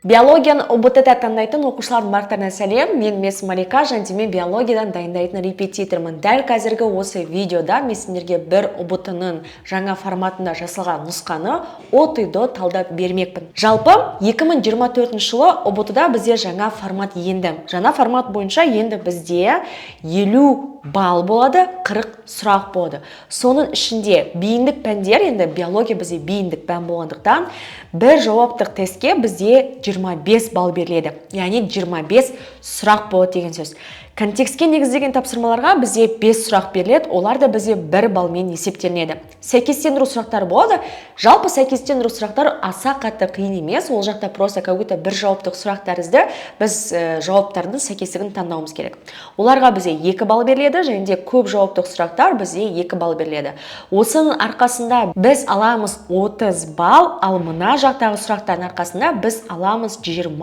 Биологияны ҰБТ-да таңдайтын оқушылардың барлықтарына сәлем. Мен Мес Малика және мен биологиядан дайындайтын репетитормын. Дәл қазіргі осы видеода мен сендерге бір ҰБТ-ның жаңа форматында жасалған нұсқаны от и до талдап бермекпін. Жалпы 2024 жылы ҰБТ-да бізде жаңа формат енді. Жаңа формат бойынша енді бізде 50 балл болады, 40 сұрақ болады. Соның ішінде бейіндік пәндер, енді биология бізде бейіндік пән болғандықтан, бір жауаптық тестке бізде 25 балл беріледі. Яғни 25 сұрақ болады деген сөз. Контекстке негізделген тапсырмаларға бізде 5 сұрақ беріледі, олар да бізде 1 баллмен есептелінеді. Сәйкестендіру сұрақтары болады. Жалпы сәйкестендіру сұрақтары аса қатты қиын емес, ол жақта просто как будто бір жауаптық сұрақ тәрізді біз жауаптардың сәйкестігін таңдауымыз керек. Оларға бізде 2 балл беріледі және де көп жауаптық сұрақтар бізде 2 балл беріледі. Осының арқасында біз аламыз 30 балл, ал мына жақтағы сұрақтардың арқасында біз аламыз 20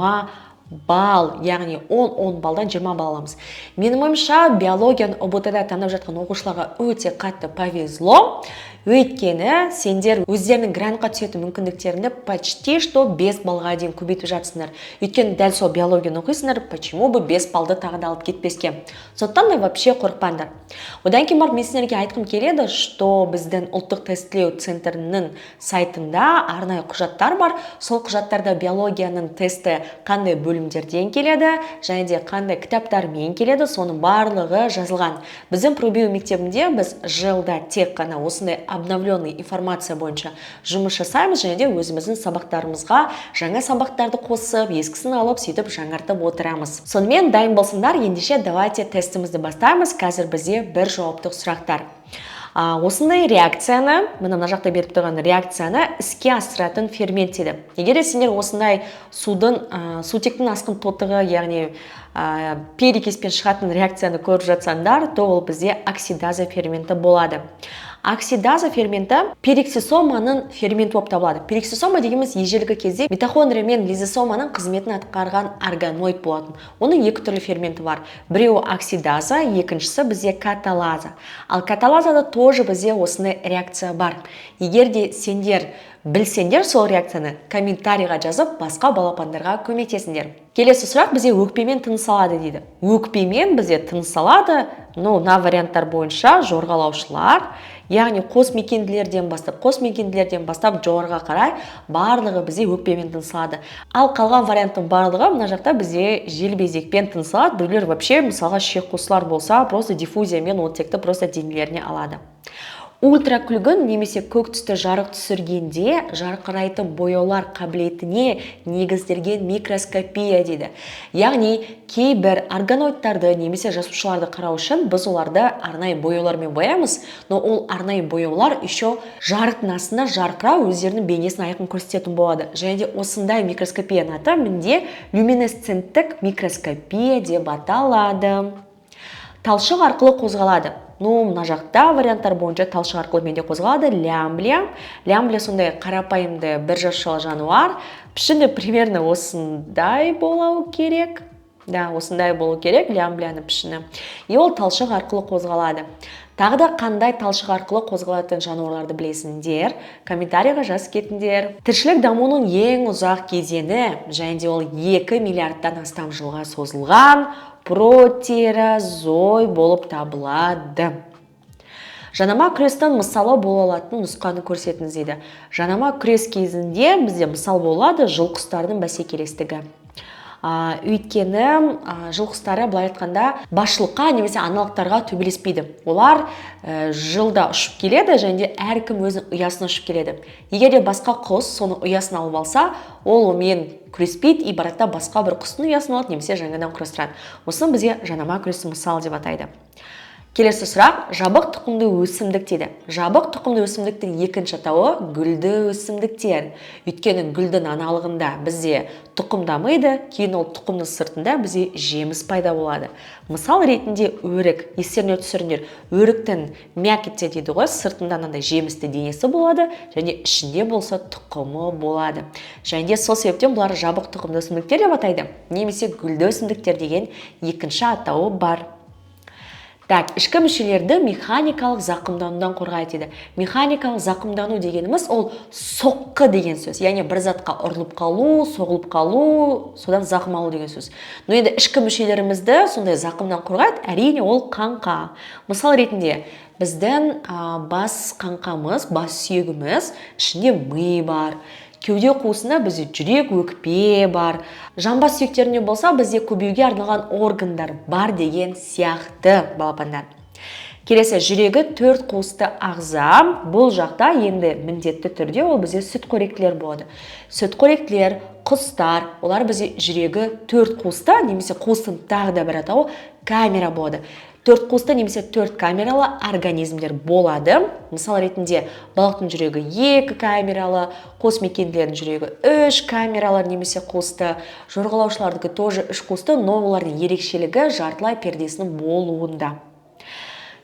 балл, яғни 10-10 баллдан 20 балл аламыз. Менің ойымша, биологияны ҰБТ-да таңдап жатқан оқушыларға өте қатты повезло, өйткені сендер өздерінің грантқа түсетін мүмкіндіктеріңді почти что 5 баллға дейін көбейтіп жатсыңдар. Өйткені дәл сол биологияны оқисыңдар, почему бы 5 баллды тағы да алып кетпеске? Сондықтан да вообще қорықпаңдар. Одан кейін барып мен сендерге айтқым келеді, что біздің ұлттық тестілеу центрінің сайтында арнайы құжаттар бар. Сол құжаттарда биологияның тесті қандай бөлімдерден келеді және де қандай кітаптармен келеді, соның барлығы жазылған. Біздің Пробио мектебінде біз жылда тек қана осындай обновленный информация бойынша жұмыс жасаймыз және де өзіміздің сабақтарымызға жаңа сабақтарды қосып, ескісін алып, сөйтіп жаңартып отырамыз. Сонымен, дайын болсыңдар, ендеше давайте тестімізді бастаймыз. Қазір бізде бір жауаптық сұрақтар. Осындай реакцияны, міне, мына жақта беріп тұрған реакцияны іске асыратын фермент дейді. Егер де сендер осындай судың сутектің асқын тотығы, яғни перекиспен шығатын реакцияны көріп жатсаңдар, то ол бізде оксидаза ферменті болады. Оксидаза ферменті пероксисоманың ферменті болып табылады. Пероксисома дегеніміз ежелгі кезде митохондрия мен лизосоманың қызметін атқарған органоид болатын. Оның екі түрлі ферменті бар: біреуі оксидаза, екіншісі бізде каталаза. Ал каталазада тоже бізде осындай реакция бар. Егер де сендер білсеңдер сол реакцияны, комментарийға жазып, басқа балапандарға көмектесіңдер. Келесі сұрақ: бізде өкпемен тыныс алады дейді. Өкпемен бізде тыныс алады, но мына варианттар бойынша жорғалаушылар, яғни қосмекенділерден бастап жоғарыға қарай барлығы бізде өкпемен тыныс алады. Ал қалған варианттың барлығы мына жақта бізде желбезекпен тыныс алады. Біреулер вообще, мысалға, шекқусылар болса, просто диффузиямен оттекті просто денелеріне алады. Ультракүлгін немесе көк түсті жарық түсіргенде жарқырайтын бояулар қабілетіне негізделген микроскопия дейді. Яғни кейбір органоидтарды немесе жасушаларды қарау үшін біз оларды арнайы бояулармен боямыз, но ол арнайы бояулар еще жарықтың астында жарқырау, өздерінің бейнесін айқын көрсететін болады. Және де осындай микроскопияның аты мінде люминесценттік микроскопия деп аталады. Талшық арқылы қозғалады. Ну, мына жақта варианттар бойынша талшық арқылы менде қозғалады лямблия. Лямблия сондай қарапайымды бір жасушалы жануар. Пішіні примерно осындай болу керек, да, осындай болу керек лямблияның пішіні. И ол талшық арқылы қозғалады. Тағы да қандай талшық арқылы қозғалатын жануарларды білесіңдер? Комментарийға жазып кетіңдер. Тіршілік дамуының ең ұзақ кезеңі және де ол 2 миллиардтан астам жылға созылған протерозой болып табылады. Жанама күрестің мысалы бола алатын нұсқаны көрсетіңіз дейді. Жанама күрес кезінде бізде мысал болады жыл құстарының бәсекелестігі. Өйткені жыл құстары, былай айтқанда, басшылыққа немесе аналықтарға төбелеспейді. Олар жылда ұшып келеді және де әркім өзінің ұясына ұшып келеді. Егер де басқа құс соның ұясын алып алса, ол онымен күреспейді и барады да, басқа бір құстың ұясын алады немесе жаңадан құрастырады. Осыны бізге жанама күресі мысал деп атайды. Келесі сұрақ: жабық тұқымды өсімдік дейді. Жабық тұқымды өсімдіктің екінші атауы гүлді өсімдіктер. Өйткені гүлдің аналығында бізде тұқым дамиды, кейін ол тұқымның сыртында бізде жеміс пайда болады. Мысал ретінде өрік. Естеріне түсіріңдер, өріктің мякоти дейді ғой, сыртында мынандай жемісті денесі болады және ішінде болса тұқымы болады. Және де сол себептен бұлар жабық тұқымды өсімдіктер деп атайды немесе гүлді өсімдіктер деген екінші атауы бар. Так, ішкі мүшелерді механикалық зақымданудан қорғайды дейді. Механикалық зақымдану дегеніміз ол соққы деген сөз, яғни бір затқа ұрылып қалу, соғылып қалу, содан зақым алу деген сөз. Но енді ішкі мүшелерімізді сондай зақымнан қорғайды, әрине, ол қаңқа. Мысал ретінде, біздің бас қаңқамыз, бас сүйегіміз, ішінде ми бар. Кеуде қуысында бізде жүрек, өкпе бар. Жамбас сүйектерінде болса, бізде көбеюге арналған органдар бар деген сияқты, балапандар. Келесі, жүрегі төрт қуысты ағза. Бұл жақта енді міндетті түрде ол бізде сүтқоректілер болады. Сүтқоректілер, құстар, олар бізде жүрегі төрт қуысты немесе қуыстың тағы да бір атауы камера болады. Төрт қуысты немесе төрт камералы организмдер болады. Мысал ретінде, балықтың жүрегі екі камералы, қосмекенділердің жүрегі үш камералы немесе қуысты, жорғалаушылардікі тоже үш қуысты, но олардың ерекшелігі жартылай пердесінің болуында.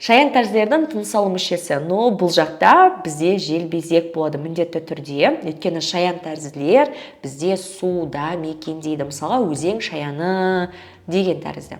Шаян тәрізділердің тыныс алу мүшесі. Но бұл жақта бізде желбезек болады міндетті түрде, өйткені шаян тәрізділер бізде суда мекендейді, мысалға, өзен шаяны деген тәрізді.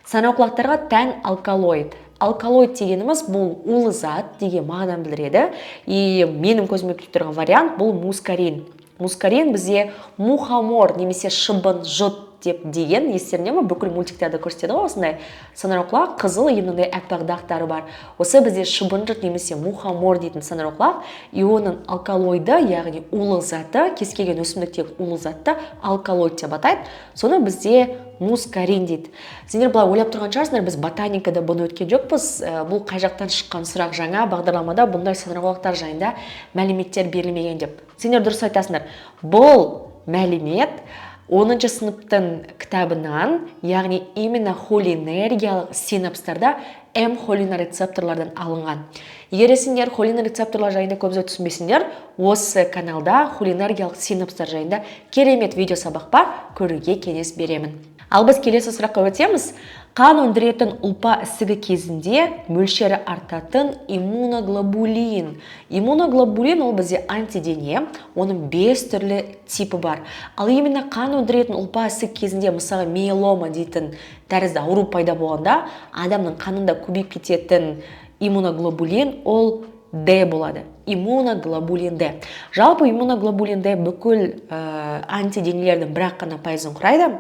Саңырауқұлақтарға тән алкалоид. Алкалоид дегеніміз бұл улы зат деген мағынаны білдіреді. И менің көзіме келіп тұрған вариант бұл мускарин. Мускарин бізде мухомор немесе шыбын жұт деп деген, естеріңде ме, бүкіл мультиктерде көрсетеді ғой, осындай саңырауқұлақ, қызыл и мынандай аппақ дақтары бар. Осы бізде шыбын жұт немесе мухомор дейтін саңырауқұлақ, и оның алкалоиды, яғни улы заты, кез келген өсімдіктегі улы затты алкалоид деп атайды, соны бізде мускарин дейді. Сендер былай ойлап тұрған шығарсыңдар: біз ботаникада бұны өткен жоқпыз, бұл қай жақтан шыққан сұрақ, жаңа бағдарламада бұндай саңырауқұлақтар жайында мәліметтер берілмеген деп. Сендер дұрыс айтасыңдар, бұл мәлімет 10 сыныптың кітабынан, яғни именно холинергиялық синапстарда М холинорецепторлардан алынған. Егер сендер холинорецепторлар жайында көп зат түсінбесеңдер, осы каналда холинергиялық синапстар жайында керемет видео сабақ бар, көруге кеңес беремін. Ал біз келесі сұраққа өтеміз. Қан өндіретін ұлпа ісігі кезінде мөлшері артатын иммуноглобулин. Иммуноглобулин ол бізде антидене, оның бес түрлі типі бар. Ал именно қан өндіретін ұлпа ісік кезінде, мысалы, миелома дейтін тәрізді ауру пайда болғанда, адамның қанында көбейіп кететін иммуноглобулин ол Д болады, иммуноглобулин Д. Жалпы иммуноглобулин Д бүкіл антиденелердің бір-ақ қана пайызын құрайды.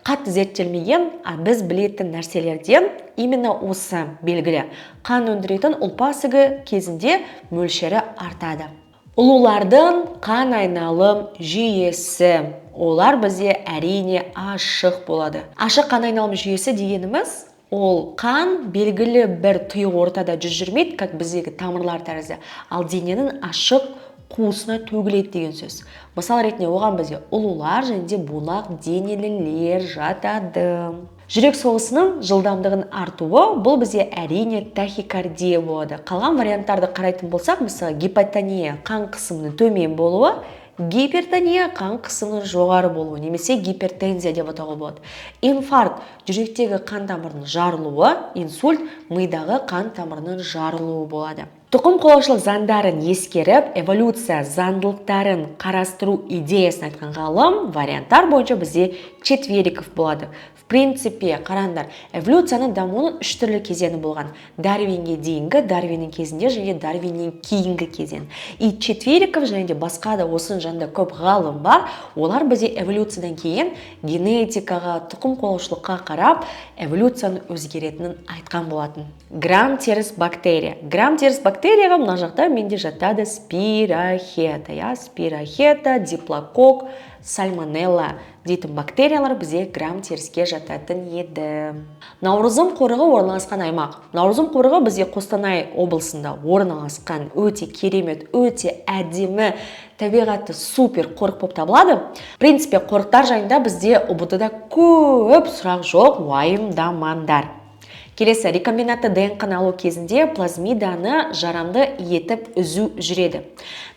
Қатты зерттелмеген, а біз білетін нәрселерден именно осы белгілі: қан өндіретін ұлпа ісігі кезінде мөлшері артады. Ұлулардың қан айналым жүйесі. Олар бізде, әрине, ашық болады. Ашық қан айналым жүйесі дегеніміз ол қан белгілі бір тұйық ортада жүрмейді, как біздегі тамырлар тәрізді, ал дененің ашық қуысына төгіледі деген сөз. Мысал ретінде, оған бізде ұлулар және де бунақ денелілер жатады. Жүрек соғысының жылдамдығын артуы, бұл бізде, әрине, тахикардия болады. Қалған варианттарды қарайтын болсақ, мысалы, гипотония қан қысымының төмен болуы, гипертония қан қысымының жоғары болуы немесе гипертензия деп атауға болады, инфаркт жүректегі қан тамырының жарылуы, инсульт мидағы қан тамырының жарылуы болады. Тұқым қуалаушылық заңдарын ескеріп, эволюция заңдылықтарын қарастыру идеясын айтқан ғалым. Варианттар бойынша бізде Четвериков болады. В принципе, қараңдар, эволюцияның дамуының үш түрлі кезеңі болған: Дарвинге дейінгі, Дарвиннің кезінде және Дарвиннен кейінгі кезең. И Четвериков және де басқа да осының жанында көп ғалым бар, олар бізде эволюциядан кейін генетикаға, тұқым қуалаушылыққа қарап, эволюцияның өзгеретінін айтқан болатын. Грам теріс бактерия. Грам теріс бактерияға мына жақта менде жатады спирохета, иә, спирохета, диплококк, сальмонелла дейтін бактериялар бізде грам теріске жататын еді. Наурызым қорығы орналасқан аймақ. Наурызым қорығы бізде Қостанай облысында орналасқан өте керемет, өте әдемі, табиғаты супер қорық болып табылады. В принципе, қорықтар жайында бізде ҰБТ да көп сұрақ жоқ, уайымдамаңдар. Келесі, рекомбинатты ДНК алу кезінде плазмиданы жарамды етіп үзу жүреді.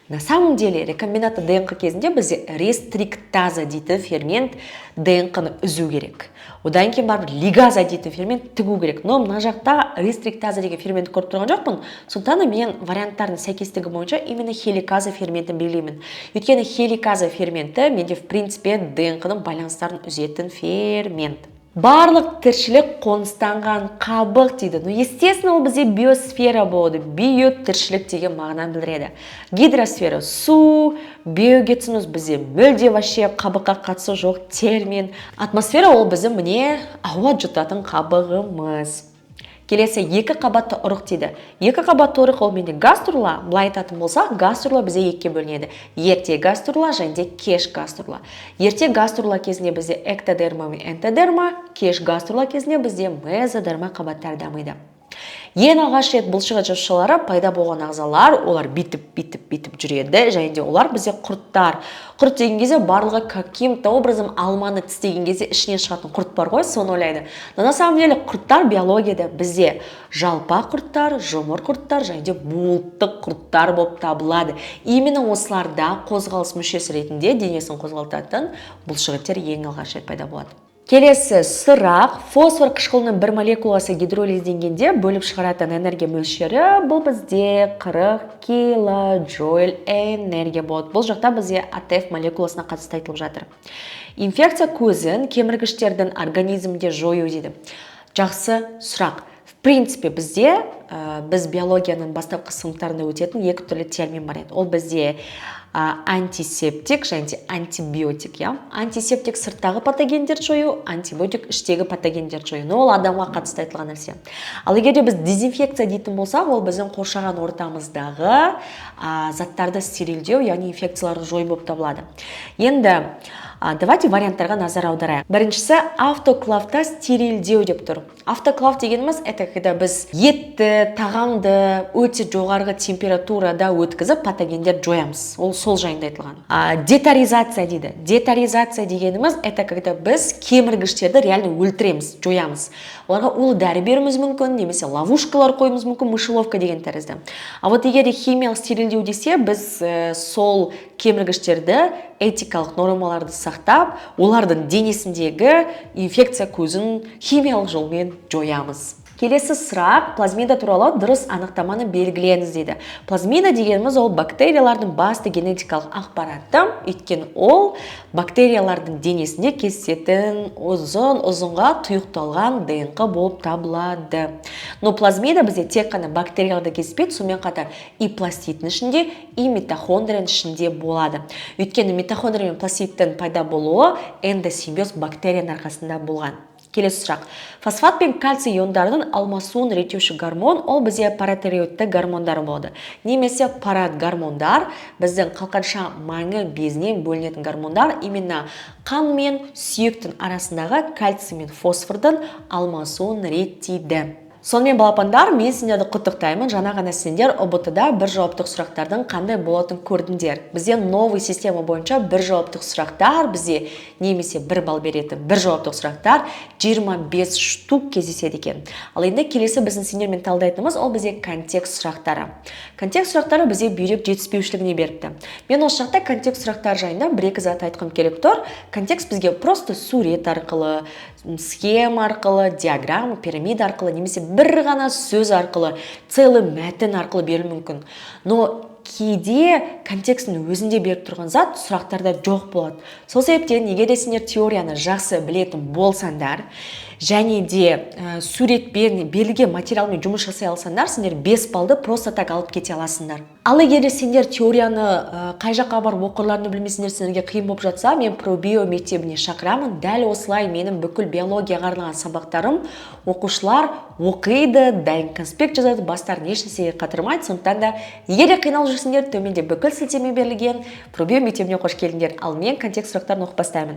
На самом деле рекомбинатты ДНК кезінде бізде рестриктаза дейтін фермент ДНК-ны үзу керек, одан кейін барып лигаза дейтін фермент тігу керек. Но мына жақта рестриктаза деген ферментті көріп тұрған жоқпын, сондықтан да мен варианттардың сәйкестігі бойынша именно хеликаза ферментін белгілеймін, өйткені хеликаза ферменті менде, в принципе, ДНК-ның байланыстарын үзетін фермент. Барлық тіршілік қоныстанған қабық дейді. Ну, естественно, ол бізде биосфера болады. Био тіршілік деген мағынаны білдіреді. Гидросфера — су, биогеоценоз бізде мүлде вообще қабыққа қатысы жоқ термин. Атмосфера — ол біздің, міне, ауа жұтатын қабығымыз. Келесі, екі қабатты ұрық дейді. Екі қабатты ұрық — ол менде гаструла. Былай айтатын болсақ, гаструла бізде екіге бөлінеді: ерте гаструла және де кеш гаструла. Ерте гаструла кезінде бізде эктодерма мен энтодерма, кеш гаструла кезінде бізде мезодерма қабаттары дамиды. Ең алғаш рет бұлшықет жасушалары пайда болған ағзалар, олар бүйтіп, бүйтіп, бүйтіп жүреді және де олар бізде құрттар. Құрт деген кезде барлығы каким то образом алманы тістеген кезде ішінен шығатын құрт бар ғой, соны ойлайды. Но на самом деле құрттар биологияда бізде жалпақ құрттар, жұмыр құрттар және де буылтық құрттар болып табылады. Именно осыларда қозғалыс мүшесі ретінде денесін қозғалтатын бұлшықеттер ең алғаш рет пайда болады. Келесі сұрақ: фосфор қышқылының бір молекуласы гидролизденгенде бөліп шығаратын энергия мөлшері. Бұл бізде 40 килоджоуль энергия болады. Бұл жақта бізде АТФ молекуласына қатысты айтылып жатыр. Инфекция көзін кеміргіштердің организмде жою дейді. Жақсы сұрақ. В принципе, бізде біз биологияның бастапқы сыныптарында өтетін екі түрлі термин бар еді. Ол бізде антисептик және де антибиотик, иә. Антисептик — сырттағы патогендерді жою, антибиотик — іштегі патогендерді жою. Но ол адамға қатысты айтылған нәрсе. Ал егер де біз дезинфекция дейтін болсақ, ол біздің қоршаған ортамыздағы заттарды стерилдеу, яғни инфекцияларды жою болып табылады. Енді давайте варианттарға назар аударайық. Біріншісі — автоклавта стерилдеу деп тұр. Автоклав дегеніміз — это когда біз етті, тағамды өте жоғарғы температурада өткізіп, патогендерді жоямыз. Ол сол жайында айтылған. Детаризация дейді. Детаризация дегеніміз — это когда біз кеміргіштерді реально өлтіреміз, жоямыз. Оларға улы дәрі беруіміз мүмкін немесе ловушкалар қоюымыз мүмкін, мышеловка деген тәрізді. А вот егер де химиялық стерилдеу десе, біз сол кеміргіштерді этикалық нормаларды сақтап, олардың денесіндегі инфекция көзін химиялық жолмен жоямыз. Келесі сұрақ: плазмида туралы дұрыс анықтаманы белгілеңіз дейді. Плазмида дегеніміз — ол бактериялардың басты генетикалық ақпараты, өйткені ол бактериялардың денесінде кездесетін ұзын ұзынға тұйықталған ДНК болып табылады. Но плазмида бізде тек қана бактерияларда кездеспейді, сонымен қатар и пластидтің ішінде, и митохондрияның ішінде болады, өйткені митохондрия мен пластидтің пайда болуы эндосимбиоз бактерияның арқасында болған. Келесі сұрақ: фосфат пен кальций иондарының алмасуын реттеуші гормон. Ол бізде паратиреоидты гормондар болады немесе паратгормондар, біздің қалқанша маңы безінен бөлінетін гормондар, именно қан мен сүйектің арасындағы кальций мен фосфордың алмасуын реттейді. Сонымен, балапандар, мен сендерді құттықтаймын. Жаңа ғана сендер ҰБТ да бір жауаптық сұрақтардың қандай болатынын көрдіңдер. Бізде новый система бойынша бір жауаптық сұрақтар бізде немесе 1 балл беретін бір жауаптық сұрақтар 25 штук кездеседі екен. Ал енді келесі біздің сендермен талдайтынымыз — ол бізде контекст сұрақтары. Контекст сұрақтары бізде бүйрек жетіспеушілігіне беріпті. Мен осы жақта контекст сұрақтары жайында бір екі зат айтқым келіп тұр. Контекст бізге просто сурет арқылы, схема арқылы, диаграмма, пирамида арқылы немесе бір ғана сөз арқылы, целый мәтін арқылы берілуі мүмкін. Но кейде контекстің өзінде беріп тұрған зат сұрақтарда жоқ болады. Сол себептен егер де сендер теорияны жақсы білетін болсаңдар және де суретпен берілген материалмен жұмыс жасай алсаңдар, сендер 5 баллды просто так алып кете аласыңдар. Ал егер де сендер теорияны қай жаққа барып оқырларыңды білмесеңдер, сендерге қиын болып жатса, мен пробио мектебіне шақырамын. Дәл осылай менің бүкіл биологияға арналған сабақтарым оқушылар оқиды, дайын конспект жазады, бастарын ешнәрсеге қатырмайды. Сондықтан да егер де қиналып жүрсеңдер, төменде бүкіл сілтеме берілген. Пробио мектебіне қош келдіңдер. Ал мен контекст сұрақтарын оқып бастаймын.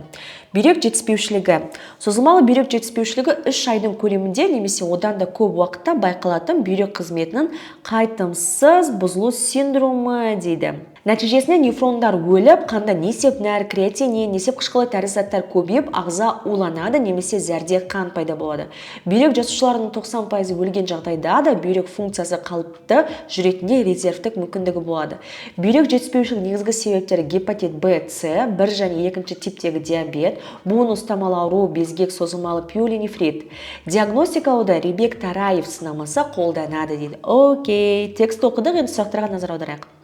Бүйрек жетіспеушілігі. Созылмалы бүйрек жетіспеушілігі — 3 айдың көлемінде немесе одан да көп уақытта байқалатын бүйрек қызметінің қайтымсыз бұзылу синдромы дейді. Нәтижесінде нефрондар өліп, қанда несеп нәр, креатинин, несеп қышқылы тәрізді заттар көбейіп, ағза уланады немесе зәрде қан пайда болады. Бүйрек жасушаларының 90%-ы өлген жағдайда да бүйрек функциясы қалыпты жүретіндей резервтік мүмкіндігі болады. Бүйрек жетіспеушілігінің негізгі себептері: гепатит Б, С, бір және екінші типтегі диабет, буын ұстамалы ауру, безгек, созылмалы пиелонефрит. Диагностикалауда Рибек Тараев сынамасы қолданады дейді. Окей, текст оқыдық, енді сұрақтарға назар аударайық.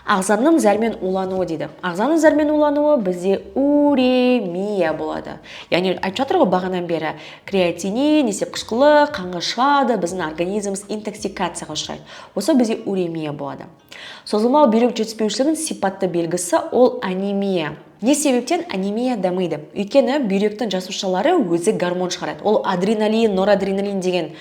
Ағзаның зәрмен улануы дейді. Ағзаның зәрмен улануы бізде уремия болады. Яғни айтып жатыр ғой бағанадан бері, креатинин, несеп қышқылы қанға шығады, біздің организміміз интоксикацияға ұшырайды. Осы бізде уремия болады. Созылмалы бүйрек жетіспеушілігінің сипатты белгісі ол анемия. Не себептен анемия дамиды? Өйткені бүйректің жасушалары өзі гормон шығарады. Ол адреналин, норадреналин деген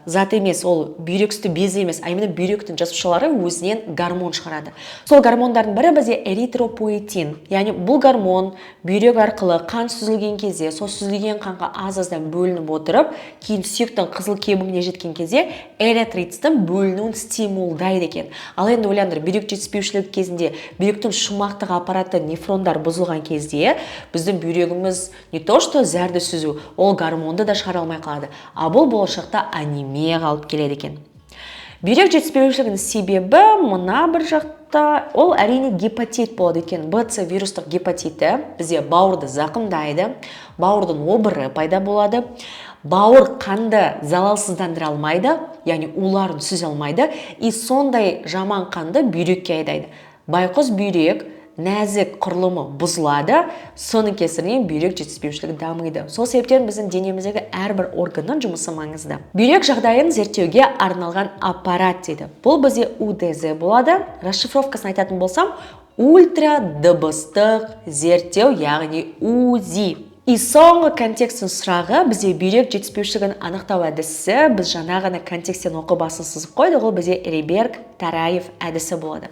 зат емес, ол бүйрек үсті безі емес, а именно бүйректің жасушалары өзінен гормон шығарады. Сол гормондардың бірі бізде эритропоэтин. Яғни бұл гормон бүйрек арқылы қан сүзілген кезде, сол сүзілген қанға аз аздан бөлініп отырып, кейін сүйектің қызыл кемігіне жеткен кезде эритроциттің бөлінуін стимулдайды екен. Ал енді ойлаңдар, бүйрек жетіспеушілігі кезінде бүйректің шумақтық аппараты, нефрондар бұзылған кезде біздің бүйрегіміз не то что зәрді сүзу, ол гормонды да шығара алмай қалады. А бұл болашақта анемияға алып келеді екен. Бүйрек жетіспеушілігінің себебі мына бір жақта ол, әрине, гепатит болады, өйткені Б, С вирустық гепатиті бізде бауырды зақымдайды, бауырдың обыры пайда болады, бауыр қанды залалсыздандыра алмайды, яғни уларын сүзе алмайды, и сондай жаман қанды бүйрекке айдайды. Байқұс бүйрек нәзік құрылымы бұзылады, соның кесірінен бүйрек жетіспеушілігі дамиды. Сол себептен біздің денеміздегі әрбір органның жұмысы маңызды. Бүйрек жағдайын зерттеуге арналған аппарат дейді. Бұл бізде УДЗ болады. Расшифровкасын айтатын болсам, ультрадыбыстық зерттеу, яғни УЗИ. И соңғы контекстің сұрағы бізде бүйрек жетіспеушілігін анықтау әдісі. Біз жаңа ғана контексттен оқып, басын сызып қойдық, ол бізде Реберг Тараев әдісі болады.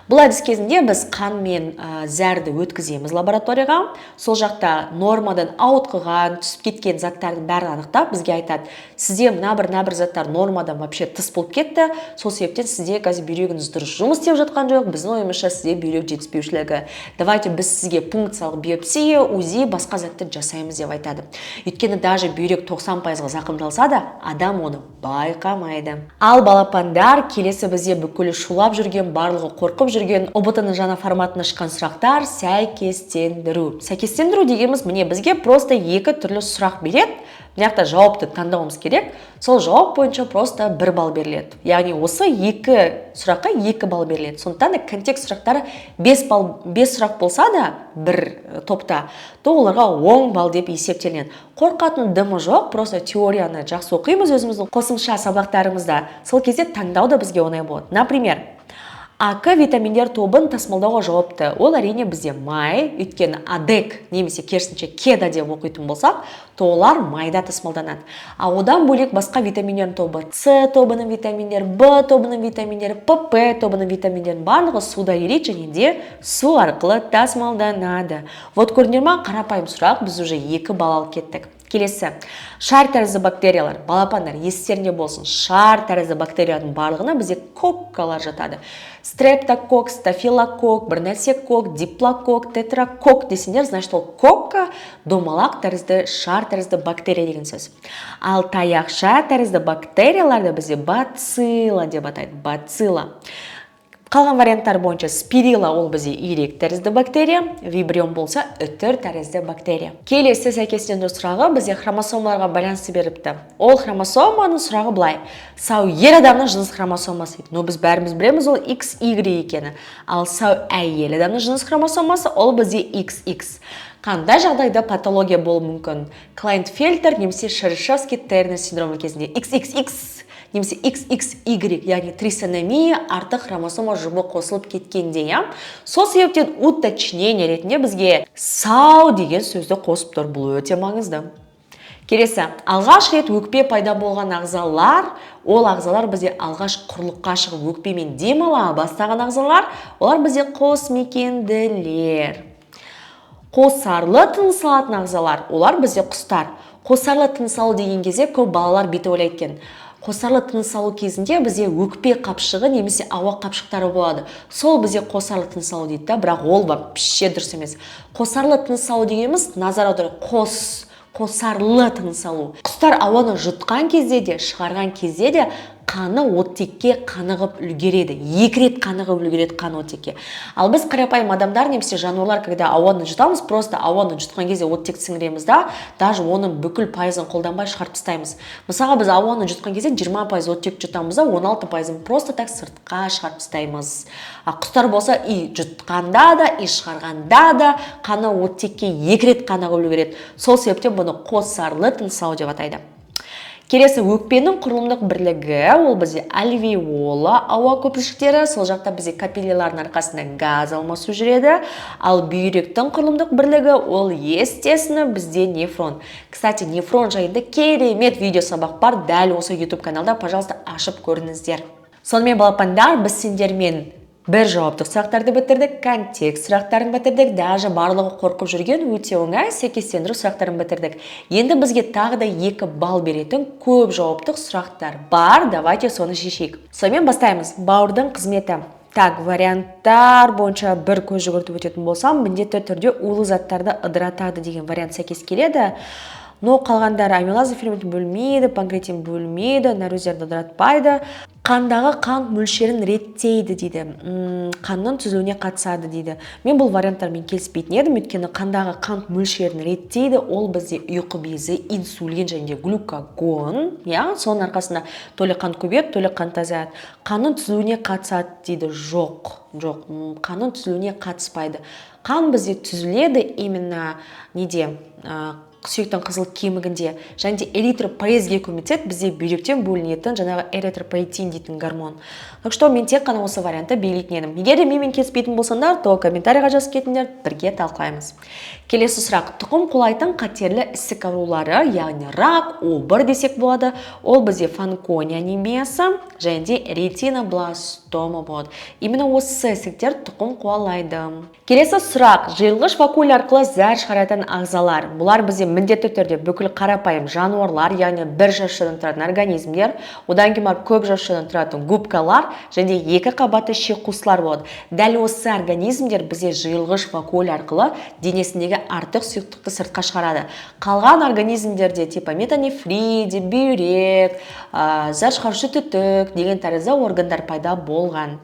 Бұл әдіс кезінде біз қан мен зәрді өткіземіз лабораторияға. Сол жақта нормадан ауытқыған, түсіп кеткен заттардың бәрін анықтап, бізге айтады: сізде мына бір, мына бір заттар нормадан вообще тыс болып кетті, сол себептен сізде қазір бүйрегіңіз дұрыс жұмыс істеп жатқан жоқ, біздің ойымызша, сізде бүйрек жетіспеушілігі, давайте біз сізге пункциялық биопсия, УЗИ, басқа затты жасаймыз деп айтады. Өйткені даже бүйрек 90%-ға зақымдалса да, адам оны байқамайды. Ал, балапандар, келесі бізде бүкіл шулап жүрген, барлығы қорқып жүрген ҰБТ ның жаңа форматына шыққан сұрақтар — сәйкестендіру. Сәйкестендіру дегеніміз, міне, бізге просто екі түрлі сұрақ береді, мына жақта жауапты таңдауымыз керек, сол жауап бойынша просто 1 балл беріледі. Яғни осы екі сұраққа 2 балл беріледі. Сондықтан да контекст сұрақтары 5 балл, 5 сұрақ болса да бір топта, то оларға 10 балл деп есептелінеді. Қорқатын дымы жоқ, просто теорияны жақсы оқимыз өзіміздің қосымша сабақтарымызда, сол кезде таңдау да бізге оңай болады. Например, АК витаминдер тобын тасымалдауға жауапты. Ол, әрине, бізде май, өйткені АДЕК немесе керісінше КЕДА деп оқитын болсақ, то олар майда тасымалданады. А одан бөлек басқа витаминдердің тобы, С тобының витаминдері, Б тобының витаминдері, ПП тобының витаминдерінің барлығы суда ериді және де су арқылы тасымалданады. Вот, көрдіңдер ма, қарапайым сұрақ, біз уже 2 балл алып кеттік. Келесі шар тәрізді бактериялар. Балапандар, естерінде болсын, шар тәрізді бактериялардың барлығына бізде коккалар жатады. Стрептококк, стафилококк, бір нәрсе кок, диплококк, тетракокк десеңдер, значит, ол кокка, домалақ тәрізді, шар тәрізді бактерия деген сөз. Ал таяқша тәрізді бактерияларды бізде бацилла деп атайды, бацилла. Қалған варианттар бойынша спирилла ол бізде ирек тәрізді бактерия, вибрион болса үтір тәрізді бактерия. Келесі сәйкестендіру сұрағы бізде хромосомаларға байланысты беріпті. Ол хромосоманың сұрағы былай: сау ер адамның жыныс хромосомасы дейді. Но біз бәріміз білеміз, ол XY екені. Ал сау әйел адамның жыныс хромосомасы ол бізде XX. Қандай жағдайда патология болуы мүмкін? Клайнфельтер немесе Шерешевский Тернер синдромы кезінде XXX немесе XXY, яғни трисомия, артық хромосома жұбы қосылып кеткенде, иә. Сол себептен уточнение ретінде бізге сау деген сөзді қосып тұр, бұл өте маңызды. Келесі алғаш рет өкпе пайда болған ағзалар. Ол ағзалар бізде алғаш құрлыққа шығып, өкпемен демала бастаған ағзалар, олар бізде қосмекенділер. Қосарлы тыныс алатын ағзалар, олар бізде құстар. Қосарлы тыныс алу деген кезде көп балалар бүйтіп ойлайды екен: қосарлы тыныс алу кезінде бізде өкпе қапшығы немесе ауа қапшықтары болады, сол бізде қосарлы тыныс алу дейді да. Бірақ ол вообще дұрыс емес. Қосарлы тыныс алу дегеніміз, назар аударайық, қосарлы тыныс алу. Құстар ауаны жұтқан кезде де, шығарған кезде де Қаны оттекке қанығып үлгереді, екі рет қанығып үлгереді қан оттекке. Ал біз, қарапайым адамдар немесе жануарлар, когда ауаны жұтамыз, просто ауаны жұтқан кезде оттекті сіңіреміз да, даже оның бүкіл пайызын қолданбай шығарып тастаймыз. Мысалға, біз ауаны жұтқан кезде 20% оттек жұтамыз да, 16 пайызын просто так сыртқа шығарып тастаймыз. А құстар болса, и жұтқанда да, и шығарғанда да қаны оттекке екі рет қанығып үлгереді. Сол себептен бұны қосарлы тыныс алу деп атайды. Келесі, өкпенің құрылымдық бірлігі. Ол бізде альвеола, ауа көпіршіктері. Сол жақта бізде капиллярлардың арқасында газ алмасу жүреді. Ал бүйректің құрылымдық бірлігі ол, естественно, бізде нефрон. Кстати, нефрон жайында керемет видео сабақ бар дәл осы YouTube каналда, пожалуйста, ашып көріңіздер. Сонымен, балапандар, біз сендермен бір жауаптық сұрақтарды бітірдік, контекст сұрақтарын бітірдік, даже барлығы қорқып жүрген өте оңай сәйкестендіру сұрақтарын бітірдік. Енді бізге тағы да 2 балл беретін көп жауаптық сұрақтар бар, давайте соны шешейік. Сонымен, бастаймыз. Бауырдың қызметі. Так, варианттар бойынша бір көз жүгіртіп өтетін болсам, міндетті түрде улы заттарды ыдыратады деген вариант сәйкес келеді. Но қалғандары: амилаза ферментін бөлмейді, панкреатин бөлмейді, нәруыздерді ыдыратпайды. Қандағы қант мөлшерін реттейді дейді, қанның түзілуіне қатысады дейді. Мен бұл варианттармен келіспейтін едім, өйткені қандағы қант мөлшерін реттейді ол бізде ұйқы безі, инсулин және де глюкагон, иә, соның арқасында то ли қант көбейеді, то ли қант азаяды. Қанның түзілуіне қатысады дейді. Жоқ, жоқ, қанның түзілуіне қатыспайды. Қан бізде түзіледі именно неде? Сүйектің қызыл кемігінде. Және де эритропоэзге көмектеседі бізде бүйректен бөлінетін жаңағы эритропоэтин дейтін гормон. Так что мен тек қана осы вариантты белгілейтін едім. Егер де менімен келіспейтін болсаңдар, то комментарийға жазып кетіңдер, бірге талқылаймыз. Келесі сұрақ. Тұқым қуалайтын қатерлі ісік аурулары, яғни рак, обыр десек болады. Ол бізде Фанкони анемиясы және де ретинобластома болады. Именно осы ісіктер тұқым қуалайды. Келесі сұрақ. Жиылғыш вакуоль арқылы зәр шығаратын ағзалар. Бұлар бізде міндетті түрде бүкіл қарапайым жануарлар, яғни бір жасушадан тұратын организмдер, одан кейін барып көп жасушадан тұратын губкалар және де екі қабатты ішек қуыстылар болады. Дәл осы организмдер бізде жиылғыш вакуоль арқылы денесіндегі артық сұйықтықты сыртқа шығарады. Қалған организмдерде, типа метанефриди, бүйрек, зәр шығарушы түтік деген тәрізді органдар пайда болған.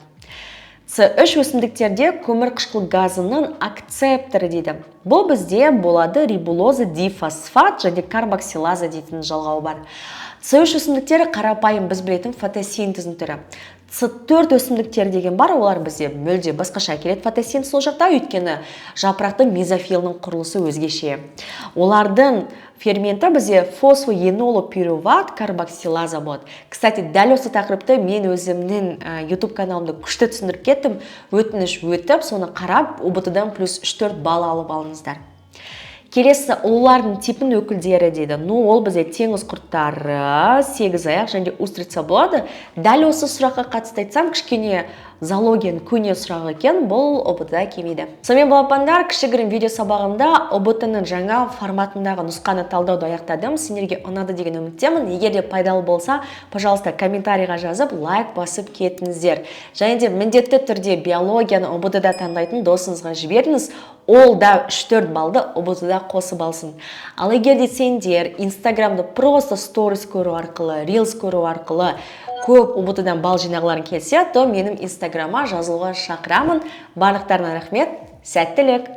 С3 өсімдіктерде көмірқышқыл газының акцепторы дейді. Бұл бізде болады рибулоза дифосфат және карбоксилаза дейтін жалғауы бар. С3 өсімдіктері қарапайым біз білетін фотосинтездің түрі. С4 өсімдіктер деген бар, олар бізде мүлде басқаша келеді фотосинтез ол жақта, өйткені жапырақтың мезофилінің құрылысы өзгеше. Олардың ферменті бізде фосфоенолопируват карбоксилаза болады. Кстати, дәл осы тақырыпты мен өзімнің YouTube каналымда күшті түсіндіріп кеттім. Өтініш, өтіп, соны қарап, ҰБТ-дан плюс 3-4 балл алып алыңыздар. Келесі, ұлулардың типін өкілдері дейді. Ну, ол бізде теңіз құрттары, сегіз аяқ және де устрица болады. Дәл осы сұраққа қатысты айтсам, кішкене зоологияның көне сұрағы екен, бұл ҰБТ-да келмейді. Сонымен, балапандар, кішігірім видео сабағымда ҰБТ-ның жаңа форматындағы нұсқаны талдауды аяқтадым. Сендерге ұнады деген үміттемін. Егер де пайдалы болса, пожалуйста, комментарийға жазып, лайк басып кетіңіздер. Және де міндетті түрде биологияны ҰБТ-да таңдайтын досыңызға жіберіңіз, ол да 3-4 баллды ҰБТ-да қосып алсын. Ал егер де сендер Инстаграмды просто сторис көру арқылы, рилс көру арқылы көп ҰБТ-дан балл жинағыларың келсе, то менің Инстаграмма жазылуға шақырамын. Барлықтарына рахмет, сәттілік!